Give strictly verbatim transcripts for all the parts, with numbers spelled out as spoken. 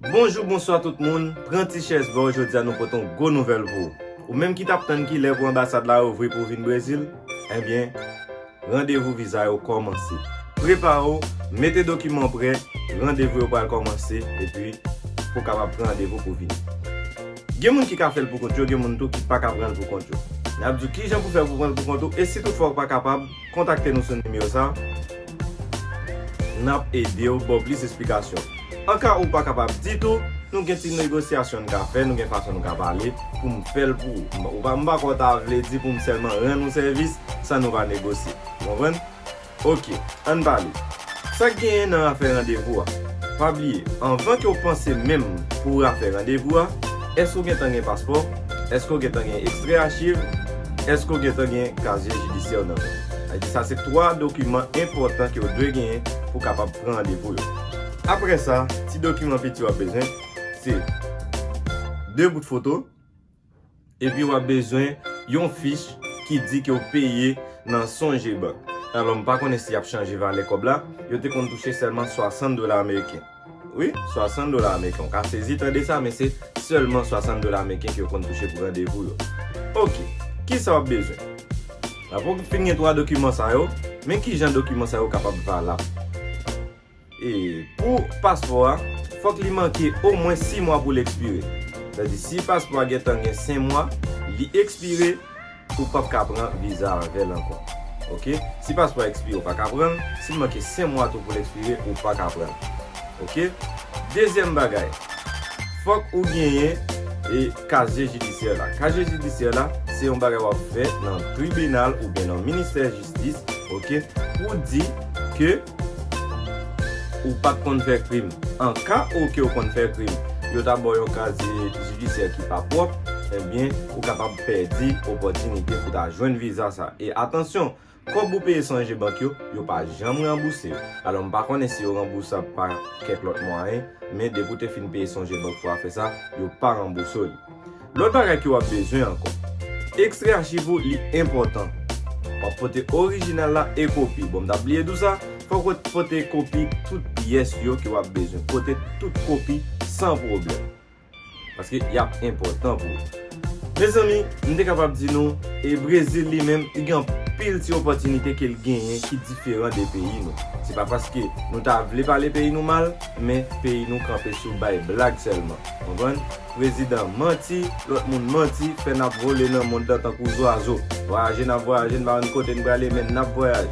Bonjou, bonswa tout moun. Pran ti chèz ba w, jodi a nou pote yon gwo nouvèl pou ou. Ou menm ki t ap tann kilè pou anbasad la ouvri pou w vin Brezil, ebyen, randevou viza yo kòmanse. Prepare w, mete dokiman w prè, randevou yo pral kòmanse, epi pou w kapab pran randevou pou vini. Gen moun ki ka fè l pou kont yo, gen moun tou ki pa ka pran l pou kont yo. N ap di w kijan pou fè pou pran l pou kont ou, e si toutfwa ou pa kapab, kontakte nou sou nimewo sa a. N ap ede w ba w plis esplikasyon. Anka ou pa kapab ditou, nou gen ti negosyasyon n ka fè, nou gen fason nou ka pale pou m fè l pou ou. M, ou pa, m pa kwè w ta vle di pou m sèlman rann ou sèvis san nou pa negosye. Ou konprann? Ok, ann pale. Sa k genyen nan afè randevou a? Pa bliye, anvan ke w panse menm pou w afè randevou a, èske w gentan gen paspò? Èske w gentan gen ekstrè achiv? Èske w gentan gen kazye jidisyè w nan men w? Sa vle di sa se twa dokiman enpòtan ke w dwe genyen pou w kapab pran randevou yo. Apre sa, ti dokiman piti w ap bezwen, se de bout foto, epi w ap bezwen yon fich ki di ke w peye nan Songebank. Alò, m pa konnen si y ap chanje valè kòb la, yo te konn touche sèlman swasant dola ameriken. Wi, swasant dola ameriken. Ou ka sezi tande sa, men se sèlman swasant dola ameriken ke yo konn touche pou randevou yo. Ok, kisa w ap bezwen? Apre w fin gen twa dokiman sa yo, men kijan dokiman sa yo kapab valab? E pou paspò a, fòk li manke omwen sis mwa pou l ekspire. Sa vle di, si paspò a gentan gen senk mwa, li ekspire, ou p ap ka pran viza avè l ankò. Ok? Si paspò a ekspire, ou pa ka pran l. Si l manke senk mwa tou pou l ekspire, ou pa ka pran l. Ok? Dezyèm bagay, fòk ou genyen e kazye jidisyè la. Kazye jidisyè la, se yon bagay w ap fè nan tribinal oubyen nan ministè jistis, ok, pou di ke ou pa t konn fè krim. An ka ou ke w konn fè krim, yo ta ba w yon kazye jidisyè ki pa pwòp, ebyen, ou kapab pèdi opòtinite pou ta jwenn viza sa. E atansyon, kòb ou peye Songebank yo, yo pa janm ranbouse yo. Alò, m pa konnen si yo ranbousab pa kèk lòt mwayen, men depi w te fin peye Songebank pou afè sa, yo pa ranbouse w li. Lòt bagay ke w ap bezwen ankò, ekstrè achiv ou li enpòtan. W ap pote orijinal la e kopi. Bon, m t ap bliye di w sa, fòk w pote kopi tout pyès yo ke w ap bezwen. Pote tout kopi san pwoblèm. Paske y ap enpòtan pou ou. Mezanmi, m te kapab di nou, e Brezil li menm, li gen anpil ti opòtinite ke l genyen ki diferan de peyi nou. Se pa paske nou ta vle pale peyi nou mal, men peyi nou kanpe sou bay blag sèlman. Konprann? Prezidan manti, lòt moun manti, fè n ap vole nan mond lan tankou zwazo. Vwayaje n ap vwayaje, n pa konn kote n prale, men n ap vwayaje.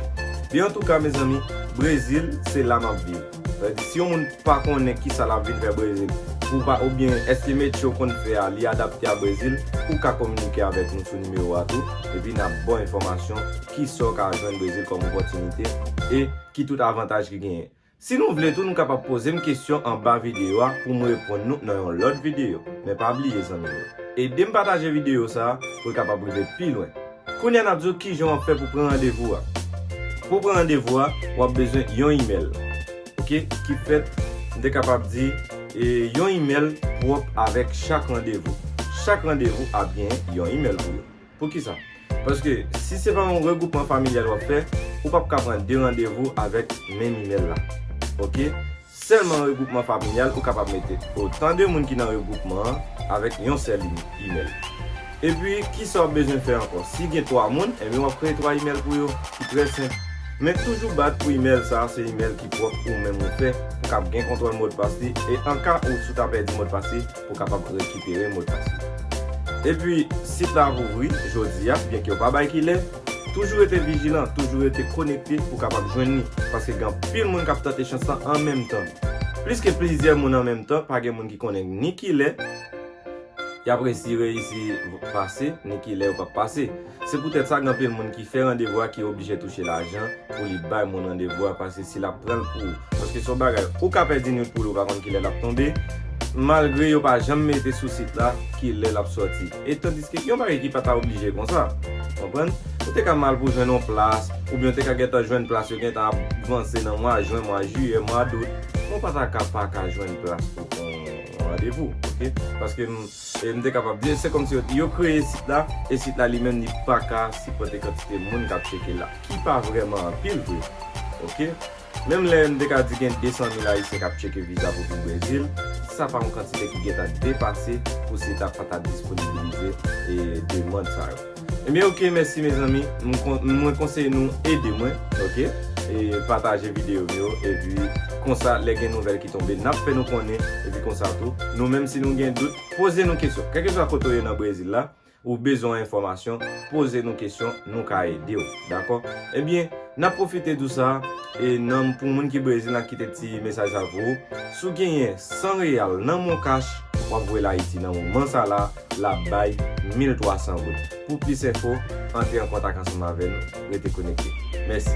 Men antouka, mezanmi, Brezil, se la m ap viv. Sa vle di, si yon moun pa konnen kisa l ap vin fè Brezil, ou pa, oubyen èske metye w konn fè a, li adapte a Brezil, ou ka kominike avèk nou sou nimewo a tou, epi n ap ba w enfòmasyon kisa w ka jwenn Brezil kòm opòtinite e ki tout avantaj ki genyen. Si nou vle tou, nou kapab poze m kesyon anba videyo a pou m reponn nou nan yon lòt videyo. Men pa bliye, zanmi yo, ede m pataje videyo sa a pou l kapab rive pi lwen. Kounye a n ap di w kijan w ap fè pou pran randevou a. Pou pran randevou a, w ap bezwen yon imèl. Ok, ki fèt, m te kapab di, e, yon imèl pwòp avèk chak randevou. Chak randevou ap gen yon imèl pou yo. Poukisa? Paske si se pa yon regwoupman familyal w ap fè, ou p ap ka pran de randevou avèk menm imèl la. Ok? Sèlman regwoupman familyal, ou kapab mete otan de moun ki nan regwoupman an avèk yon sèl im-, imèl. Epi, kisa w ap bezwen fè ankò? Si gen twa moun, ebyen, w ap kreye twa imèl pou yo, ki trè senp. Men toujou bat pou imèl sa a, se imèl ki pwòp ou menm ou fè, pou kab gen kontwòl modpas li, e an ka ou si w ta pèdi modpas li, pou kapab rekipere modpas li. Epi, sit la ap ouvri jodi a, byenke yo pa bay kilè, toujou rete vijilan, toujou rete konekte pou kapab jwenn li, paske gen anpil moun k ap tante chans lan an menm tan. Plis ke plizyè moun an menm tan, pa gen moun ki konnen ni kilè y ap resi reyisi pase, ni kilè yo p ap pase. Se poutèt sa, gen anpil moun ki fè randevou a ki oblije touche lajan pou li bay moun randevou a, paske si l ap pran l pou ou. Paske se yon bagay, ou ka pèdi nwit pou li, ou pa konn kilè l ap tonbe. Malgre yo pa janm mete sou sit la kilè l ap sòti. E tandiske yon bagay ki pa ta oblije konsa. Konprann? Ou te ka mal pou jwenn yon plas, oubyen ou te ka gentan jwenn plas, yo gentan ap vanse nan mwa jen, mwa jiyè, mwa dout. Men w pa ta ka pa ka jwenn plas pou pran yon randevou, ok? Paske m, e m te kapab di, se kòmsi yo, yo kreye sit la, e sit la li menm li pa ka sipòte kantite moun k ap tcheke la, ki pa vrèman anpil vre, ok? Menm lè m te ka di gen de san mil Ayisyen k ap tcheke viza pou vin Brezil, sa pa yon kantite ki gentan depase pou SETA pa ta disponibilize e demann sa yo. Ebyen, oke, mèsi mezanmi. M kon- Mwen konseye nou ede mwen, oke? E pataje videyo m yo. Epi konsa, lè gen nouvèl ki tonbe, n ap fè nou konnen. Epi konsa tou, nou menm si nou gen dout, poze nou kesyon. Kèlkeswa kote w ye nan Brezil la, ou bezwen enfòmasyon, poze nou kesyon, nou ka ede w. Dakò? Ebyen, n ap pwofite di w sa, e nan pou moun ki Brezil, n ap kite ti mesaj sa pou ou. Si w genyen san reyal nan Moncash, w ap voye l Ayiti nan moman sa la, l ap bay mil twa san goud. Pou plis enfo, antre an kontak ansanm avè nou. Rete konekte. Mèsi.